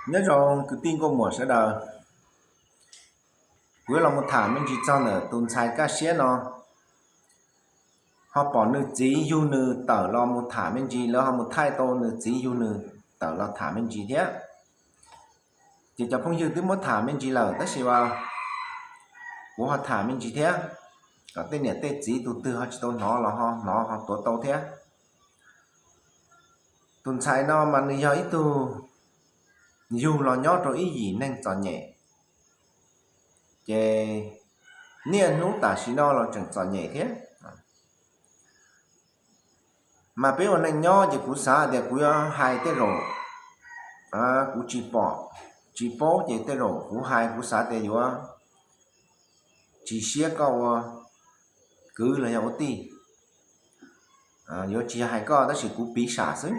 Nyob zoo kwv tij nkauj muam sawv daws, kuv yuav los mus tham me ntsis txog ntawm tus ntxhais Kaj Siab no, ho pom nws txiv yug nws tawm los mus tham me ntsis, lawv ho mus thaij tau nws txiv yug nws tawm los tham me ntsis thiab. Ces cov phooj ywg twb muab tham me ntsis lawm tab sis as kuv ho tham me ntsis thiab, kom tej niam tej txiv tus twg ho tsis tau hnov los ho hnov ho tuav tau thiab. Tus ntxhais no mas nws yog ib tug yug los nyob rau ib yim neeg txom nyem, ces niaj hnub tam sim no los tseem txom nyem thiab. Mas peb ua neej nyob ces kuv xav tias kuv yuav hais tej zaum kuv tsis pom tsis paub ces tej zaum kuv hais kuv xav tias yuav tsis siab koj ua kwv los yog ua tij, yuav tsis yog hais koj tab sis kuv piv sam xwb.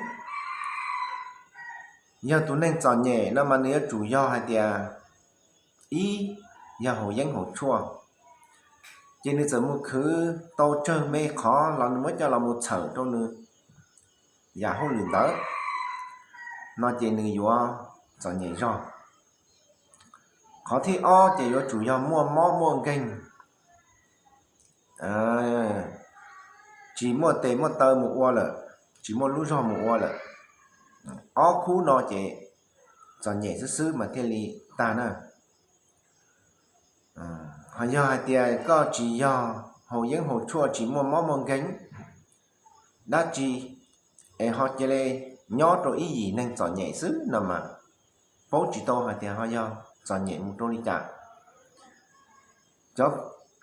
Yog tus neeg txom nyem no mas nws yuav tsum yog hais tias ib, yog haus yeeb haus tshuaj, ces nws txawm mus khwv tau tsawg me qhov los nws muab coj los mus txhawm rau nws yam hauj lwm ntawd no ces nws yuav txom nyem zog. Qhov thib ob ces yuav tsum yog muaj mob muaj nkeeg, tsis muaj tes muaj taw mus ua lawm, tsis muaj lub zog mus ua lawm. Ob khub no ces txom nyem xwb xwb mas thiaj li tag na. Ho yog hais tias koj tsis yog haus yeeb haus tshuaj tsis muaj mob muaj nkeeg dab tsi es ho cia li nyob rau ib yim neeg txom nyem xwb no mas paub tsis tau hais tias ho yog txom nyem mus rau li cas. Cov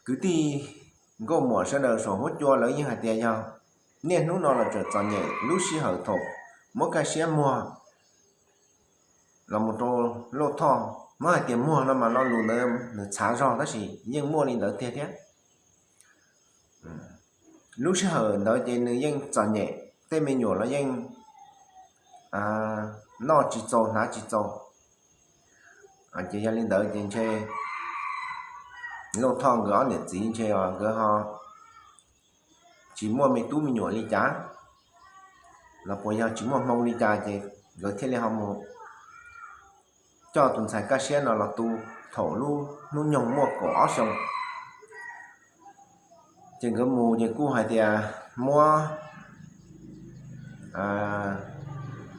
kwv tij nkauj muam sawv daws saum huab cua lawv yeej hais tias yog niaj hnub no los tseem txom nyem, lub sij hawm thaum muab Kaj Siab muag los mus rau Lauj Thoj, muab hais tias muag no mas lo lus ntawd nws txhav zog tab sis yeej muaj li ntawd tiag thiab. Lub sij hawm ntawd ces nws yeej txom nyem, tej me nyuam los yeej noj tsis txaus hnav tsis txaus. Ces yog li ntawd ces ntshe Lauj Thoj nkawd ob niam txiv ntshe nkawd ho tsis muaj me tub me nyuam li cas, los puas yog tsis muaj hmoo li cas ces nkawd thiaj li ho mus coj tus ntxhais Kaj Siab no los tu thaum lub hnub nyoog muaj kaum ob xyoo. Ces nkawd mus ces kuj hais tias muab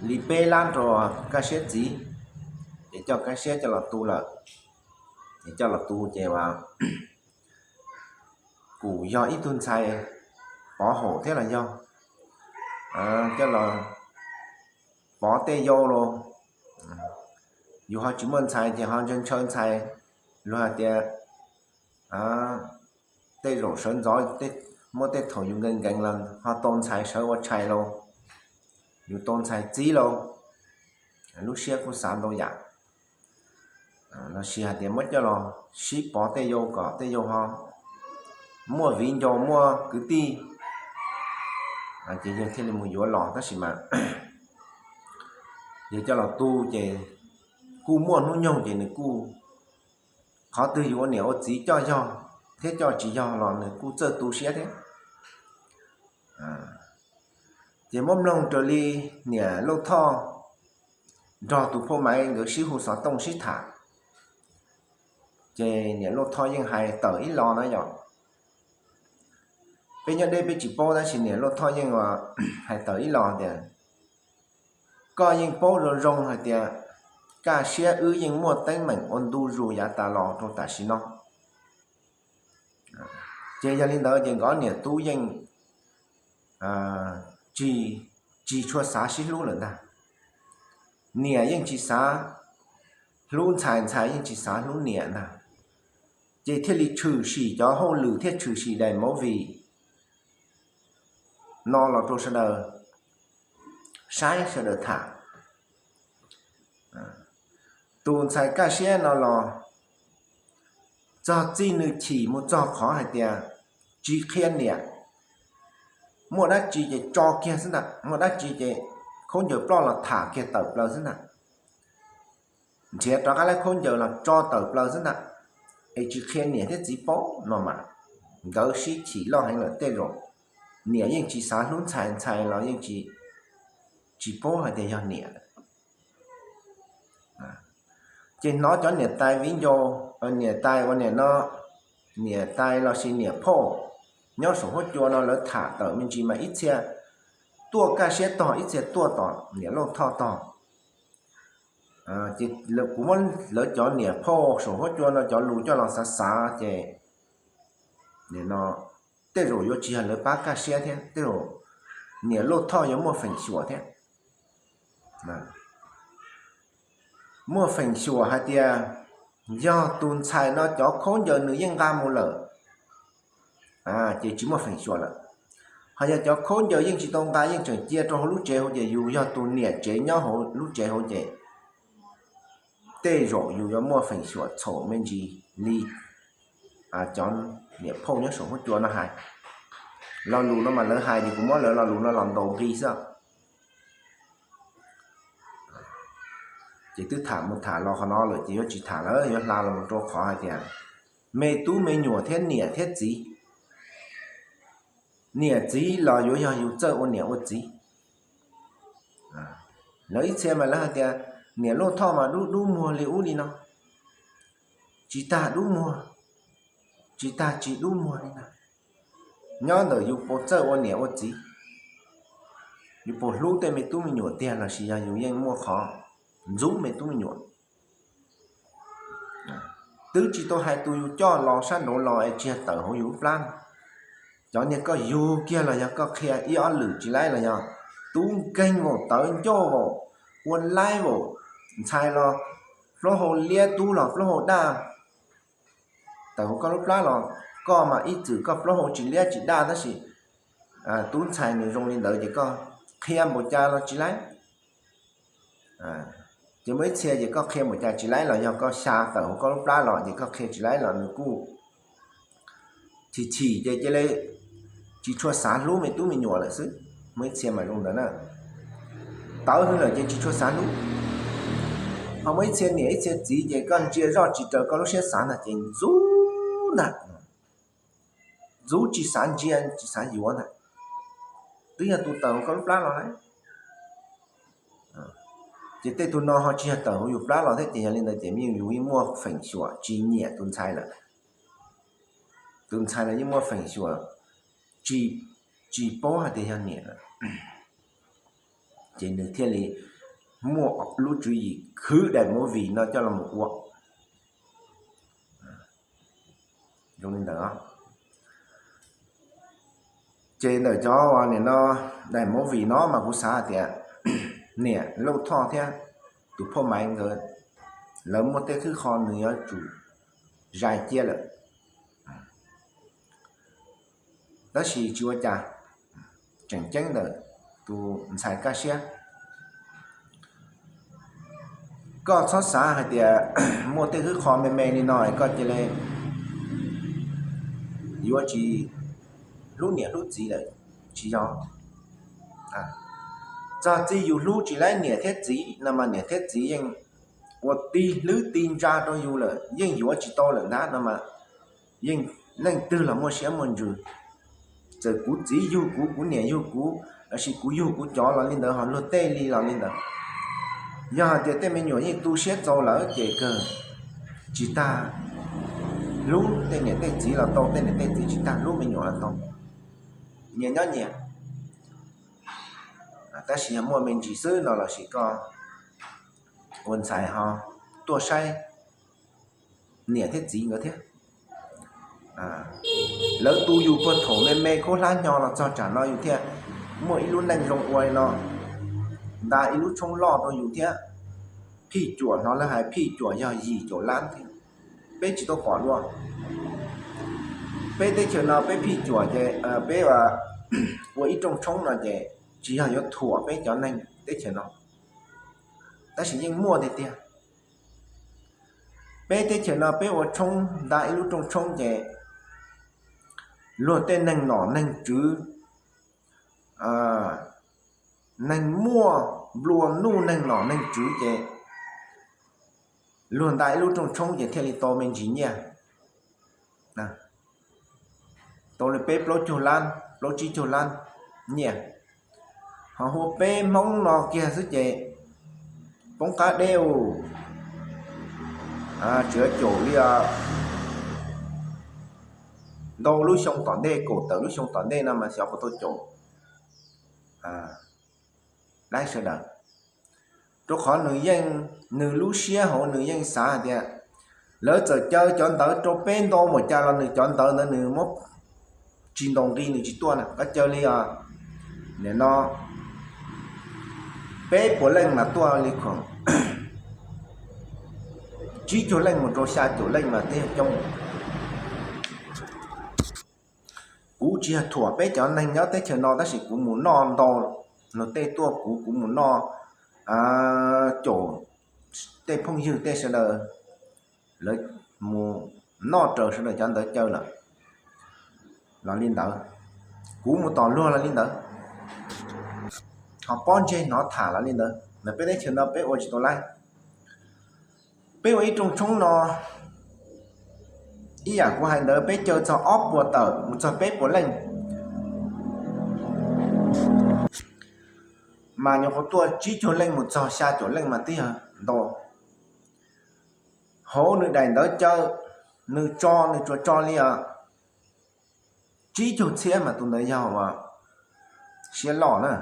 li peb lab rau Kaj Siab txiv, ces coj Kaj Siab coj los tu lawm. Ces coj los tu ces kuj yog ib tug ntxhais pov haum thiab los yog coj los pov tej yau los, yus ho tsis muaj ntxhais ces ho ntshaw ntshaw ntxhais, luag hais tias tej zaum sawv ntxov muaj tej thaum yus nkees nkees los ho tau ntxhais sawv ua tshais lauj, yus tau ntxhais txib lauj. Lub siab kuj xav ntau yam, los sis hais tias muab coj los sib pov tej yau kom tej yau ho muaj viv ncaus muaj kwv tij, ces yawg thiaj li mus yuav los tab sis mas yawg coj los tu ces kuj muaj hnub nyoog ces nws kuj, qhov twg yus ua niam ua txiv coj yog thiab coj tsis yog los nws kuj txawj tu siab thiab. Ces muab mloog raws li niam Lauj Thoj nrog tus phauj Maiv nkawd sib hu xov tooj sib tham, ces niam Lauj Thoj yeej hais tawm ib los na yom. Peb nyob deb peb tsis paub tab sis niam Lauj Thoj yeej hais tawm ib los tias, koj yeej paub zoo zoo hais tias Kaj Siab wb yeej muaj teeb meem ua ntu zus yav tas los rau tam sim no. Ces yog li ntawd ces nkawd niam tub yeej tsis, tsis tshua xav sib hlub lawm ntag. Niam yeej tsis xav hlub ntxhais, ntxhais yeej tsis xav hlub niam ntag. Ces thiaj li tshwm sim cov hauj lwm thiab tshwm sim daim movie no los rau sawv daws saib sawv daws tham. Tus ntxhais Kaj Siab no los txog txij nws chim mus txog qhov hais tias tsis qhia niam, muaj dab tsi ces tso kiag xwb ntag, muaj dab tsi ces khaub ncaws ploj los tham kiag tawm plaws xwb ntag. Nrhiav rov qab lawv khaub ncaws los tso tawm plaws xwb ntag, es tsis qhia niam thiab txiv paub no mas, nkawd sib chim loj heev lawm tej zaum niam yeej tsis xav hlub ntxhais, ntxhais los yeej tsis paub hais tias yog niam. Ces hnov cov niam tais viv ncaus, niam tais ua niam no, niam tais los sis niam phauj nyob saum huab cua no lawv tham tawm me ntsis mas ib txhia tuaj kaj siab tog, ib txhia tuaj tom niam Lauj Thoj tog. Ces kuv muab lawv cov niam phauj saum huab cua no cov lus coj los xav xav ces no tej zaum yuav tsis yog lawv pab kaj siab thiab, tej zaum niam Lauj Thoj yuav muaj feem xyuam thiab. Muaj feem xyuam hais tias yog tus ntxhais no cov khaub ncaws nws yeej nqa mus lawm, ces tsis muaj feem xyuam lawm. Ho yog cov khaub ncaws yeej tsis tau nqa, yeej tseem cia rau hauv lub tsev hauv ces yus yog tus niam tsev nyob hauv lub tsev hauv ces tej zaum yus yuav muaj feem xyuam txhaum me ntsis li cov niam phauj nyob saum huab cua no hais. Lo lus no mas lawv hais ces kuv muab lawv lo lus no los ntaus nqi xwb. Ces twb tham mus tham los qhov no lawm ces yuav tsis tham lawm, yuav hla los rau qhov hais tias me tub me nyuam thiab niam thiab txiv, niam txiv los yuav yog yus txawj ua niam ua txiv. Lawv ib txhia mas lawv hais tias niam Lauj Thoj mas dub dub muag li ub li no, tsis tag dub muag, tsis tag tsis dub muag li na. Nyob ntawm yus puas txawj ua niam ua txiv, yus puas hlub tej me tub me nyuam tiag los sis yog yus yeej muaj qhov ntxub me tub me nyuam. Twb tsis tau hais tus yus coj los sab nraud los es tsis yog tawm hauv yus lub plab no. Cov niag koj yug kiag los yog koj qhia ib ob lwm tsis laib los yog tub nkeeg vaum tawv ncauj vaum ua laib vaum, ntxhais los plaub hau liab tub los plaub hau daj, tawm hauv koj lub plab los koj mas ib txwm koj plaub hau tsis liab tsis daj tab sis tub ntxhais nws zoo li ntawd ces koj qhia npaum cas los tsis laib. Ces muaj ib txhia ces koj qhia npaum cas tsis laib los yog koj xya tawm hauv koj lub plab los ces koj qhia tsis laib los nws kuj chim chim ces cia li tsis tshua xav hlub me tub me nyuam lawm xwb. Muaj ib txhia mas zoo ntawd na, tawv hwv lawm ces tsis tshua xav hlub. Ho muaj ib txhia niam ib txhia txiv ces koj ntsia zoj tsis raws koj lub siab xav ntag ces ntxub ntag, ntxub tsis xav ntsia tsis xav yuav ntag. Twb yog tus tawm hauv koj lub plab los lawm. Ces tej tug no ho tsis yog tawm hauv yus plab los thiab ces yog li ntawd ces yeej yus yeej muaj feem xyuam tsis nyiam tus ntxhais lawm. Tus ntxhais los yeej muaj feem xyuam tsis, tsis paub hais tias yog niam lawm. Ces nws thiaj li muaj lub tswv yim khwv daim movie no coj los ua zoo li ntawd. Ces ntawm cov nim no daim movie no mas kuv xav hais tias niam Lauj Thoj thiab tus phauj Maiv nkawd lawv muaj tej khwb qho nws yuav tsum zais cia lawm. Tab sis tsis ua cas, tseem ceeb ntawm tus ntxhais kaj siab. Koj txhob xav hais tias muaj tej khwb qho me me li no es koj cia li yuav tsis hlub niam hlub txiv lawm, tsis yog. Txog txij yus hlub tsis laib niam thiab txiv no mas niam thiab txiv yeej ua tig hlwb tig ntsa rau yus lawm, yeej yuav tsis tau lawm ntag no mas yeej leej twg los muaj siab muaj ntsws. Txawm kuv txiv yug kuv, kuv niam yug kuv, los sis kuv yug kuv cov los li ntawd, ho luag tej li los li ntawd. Yog hais tias tej me nyuam yeej tu siab txaus lawm ces kawg tsis tag hlub tej niam tej txiv los tau, tej niam tej txiv tsis tag hlub me nyuam los tau. Nyias nyob nyias. Tab sis yog muaj me ntsis xwb no los sis koj ua ntxhais ho tuaj saib niam thiab txiv nkawd thiab. Lawv tu yus puag thaum me me khaub hlab hnyo los txog tsam no yus thiaj muaj ib lub neej zoo ua li no, nta ib lub tshoob loj rau yus thiab. Phij cuam, hnov lawv hais phij cuam yog yim caum lab thiab, peb tsis tau pom dua. Peb teb chaws no peb phij cuam ces peb ua ib rooj tshoob no ces tsis yog yuav thuam peb cov neeg teb chaws no, tab sis yeej muaj tiag tiag. Peb teb chaws no peb ua tshoob, nta ib lub rooj tshoob ces luag tej neeg nom neeg tswv, neeg muaj nplua nuj, neeg nom neeg tswv ces luag nta ib lub rooj tshoob ces thiaj li tau me ntsis nyiaj, tau li peb plaub caug lab, plaub tsib caug lab nyiaj. Ho hu peb Hmoob no kiag xwb ces poob qab deb u. tseem caum li ntau lub xyoo tom ntej, kaum tawm lub xyoo tom ntej no mas xyov puas tau caum laib sawv daws. Rau qhov nws yeej, nws lub siab hauv nws yeej xav hais tias lawv txawm caw cov ntawd rau peb ntau npaum cas los nws cov ntawd ntawd nws muab tsis ntaus nqi nws tsis tuaj na. Koj caw li os, nim no peb puas leej mas tuaj li khoom tsib caug leej mus rau xya caum leej mas twb yog coob. Kuv tsis yog thuam peb cov neeg nyob teb chaws no tab sis kuv mus noj ntau luag tej tuaj, kuv kuv mus noj caum tej phooj ywg tej sawv daws, lawv mus noj raws sawv daws cov ntawd caw lawm los li ntawd, kuv mus tom luag los li ntawd, ho pob ntseg hnov tham los li ntawd, mas peb teb chaws no peb ua tsis tau laib. Peb ua ib rooj tshoob no ib yam kuv hais ntawd peb caw txog ob puas tawm mus txog peb puas leej, mas nyuam qhuav tuaj tsib caug leej mus txog xya caum leej mas twb yog ntau. Hauv nws daim ntawv caw, nws tso nws tsuas tso li os tsib caug txhiab mas tus ntawd yog uas siab loj na.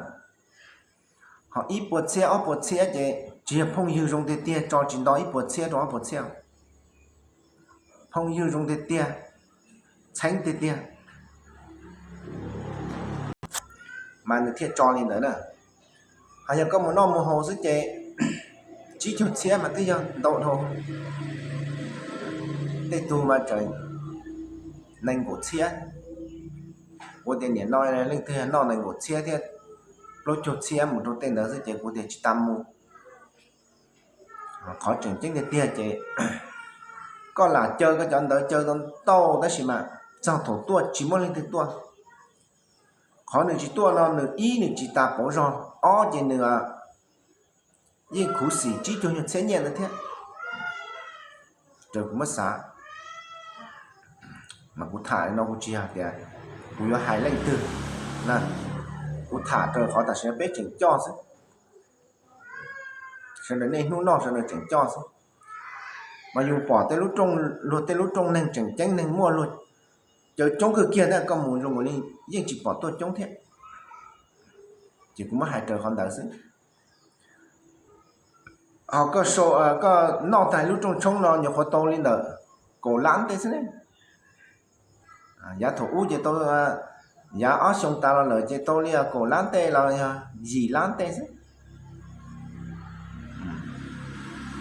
Ho ib puas txhiab ob puas txhiab ces tsis yog phooj ywg zoo tiag tiag tso tsis nto ib puas txhiab rau ob puas txhiab. Phooj ywg zoo tiag tiag, txheeb tiag tiag mas nws thiaj tso li ntawd na. Ho yog koj mus noj mus haus xwb ces tsib caug txhiab mas twb yog ntau dhau. Tej tug mas tseem nees nkaum txhiab. Kuv tias nim no leej twg yog noj nees nkaum txhiab thiab plaub caug txhiab mus rau tej ntawd xwb ces kuv tias tsis tas mus. Qhov tseem ceeb tiag tiag ces koj lam caw koj cov ntawd caw tau ntau tab sis mas txog thaum tuaj tsis muaj leej twg tuaj. Qhov nws tsis tuaj no nws ib nws tsis tas pauv zog, ob ces nws yeej khuv xim tsib caug nyuag txhiab nyiaj ntawd thiab. Raws kuv muab xav, mas kuv tham li no kuv tsis yog tias kuv yuav hais leej twg na, kuv tham raws qhov tam sim no peb tseem coj xwb. Sawv daws niaj hnub noj sawv daws tseem coj xwb. Mas yus pom tej lub rooj, luag tej lub rooj neeg tseem ceeb neeg muaj luag caw coob kawg kiag tab koj mus zoo li yeej tsis pom tuaj coob thiab. Ces kuv muab hais raws qhov ntawd xwb. Ho koj, koj noj tag lub rooj tshoob no nyuam qhuav tau li ntawm kaum lab tej xwb ne. Yav thaum ub ces tau, yav ob xyoo tas los lawm ces tau li kaum lab tej los yog yim lab tej xwb.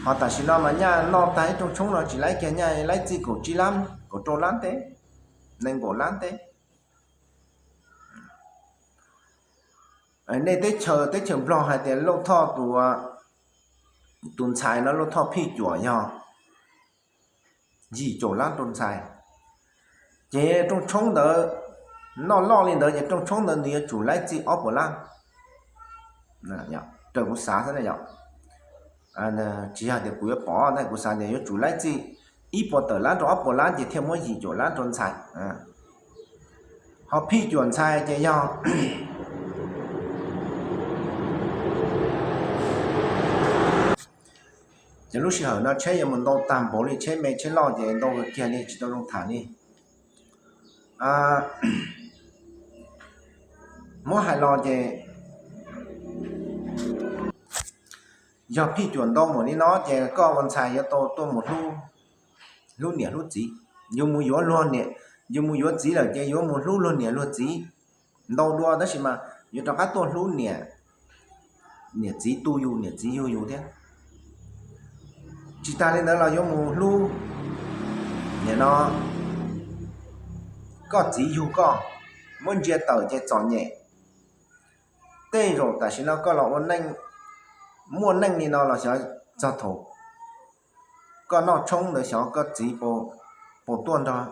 Ho tam sim no mas nyaj noj tag ib rooj tshoob no tsis laib kiag nyaj laib txij kaum tsib lab, kaum rau lab tej, nees nkaum lab tej. Nej teb chaws, teb chaws Nplog hais tias Lauj Thoj tus, tus ntxhais no Lauj Thoj Phij Cuam yog yim caum lab rau ntxhais. Ces rooj tshoob ntawd noj loj li ntawd ces rooj tshoob ntawd nws yuav tsum laib txij ob puas lab. Raws kuv xav xwb na yom. Tsis yog tias kuv yuav pom tab kuv xav tias yuav tsum laib txij ib puas tawm lab rau ob puas lab ces thiaj muab yim caum lab rau ntxhais. Ho Phij Cuam ntxhais ces yog ces lub sij hawm no tsheb yuav mus ntau tag npaum li, tsheb me tsheb loj ces ntau kiag li tsis tau zoo tham li. Muab hais los ces yog Phij Cuam ntau npaum li no ces koj ua ntxhais yuav tau tuaj mus hlub, hlub niam hlub txiv. Yus mus yuav luag niam, yus mus yuav txiv lawm ces yuav mus hlub luag niam luag txiv ntau dua tab sis mas yuav rov qab tuaj hlub niam, niam txiv tu yus, niam txiv yug yus thiab. Tsis tas li ntawd los yuav mus hlub, nim no koj txiv yug koj, muab ntsia tawm ces txom nyem. Tej zaum tam sim no koj los ua neej, muaj neej li no los xyov txog thaum koj noj tshoob ntawd xyov koj txiv puas tuaj nrog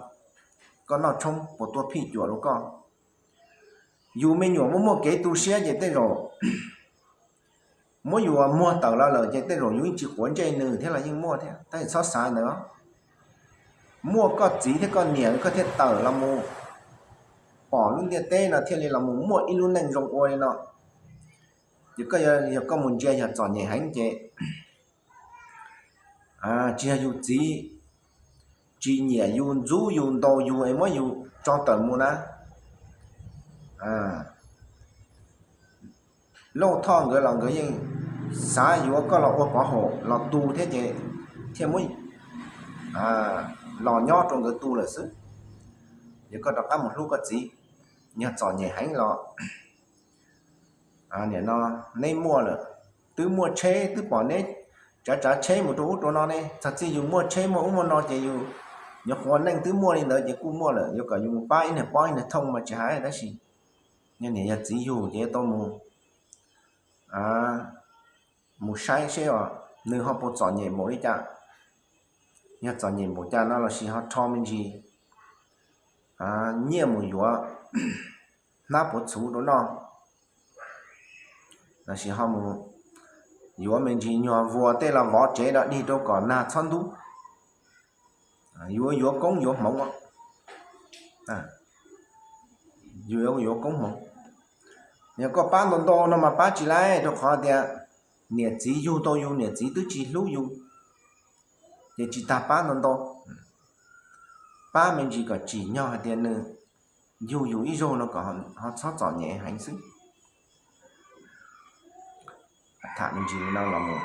koj noj tshoob, puas tuaj Phij Cuam rau koj. Yus me nyuam muaj muaj kev tu siab ces tej zaum muab yus muag tawm los lawm ces tej zaum yus yeej tsis quav ntsej nws thiab los yeej muaj thiab, tab sis txhob xav ntawd. Muaj koj txiv thiab koj niam koj thiaj tawm los mus pom lub ntiaj teb no thiaj li los mus muaj ib lub neej zoo ua li no. Ces koj, yog koj mus ntsia yog txom nyem heev ces tsis yog yus txiv tsis nyiam yus, ntxub yus, ntaus yus es muab yus tso tawm mus na. Lauj Thoj nkawd los nkawd yeej xav yuav koj los ua pov haum los tu thiab ces thiaj muab los nyob rau nkawd tu lawm xwb. Yog koj rov qab mus hlub koj txiv, yog txom nyem heev los nim no neb muaj lawm, twb muaj tsheb, twb pom neb tsav tsav tsheb mus rau ub rau no ne. Txog txij yus muaj tsheb muaj ub muaj no ces yus nyuam qhuav neej twb muaj li ntawd ces kuj muaj lawm. Yuav kom yus mus pab ib niag pob ib niag thooj mas tsis hais, tab sis yog niam yog txiv yug ces yuav tau mus mus saib seb os, nws ho puas txom nyem npaum li cas. Yog txom nyem npaum cas no lossis ho rho me ntsis nyiaj mus yuav hnab puav txhuv rau noj, lossis ho mus yuav me ntsis nyuag vuas tej los vov tsev rau dig rau kom nag txhob ntub. Yuav yuav koob yuav hmoov, yuav yuav koob hmoov. Yog koj pab ntau ntau no mas pab tsis laib, rau qhov tias niam txiv yug tau yus, niam txiv twb tsis hlub yus, ces tsis tas pab ntau ntau. Pab me ntsis kom tsim nyog hais tias nws yug yus ib zaug no kom ho txhob txom nyem heev xwb. Tham me ntsis li no los mus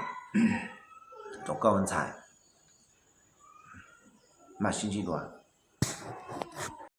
rau koj ntxhais, mam sib ntsib dua.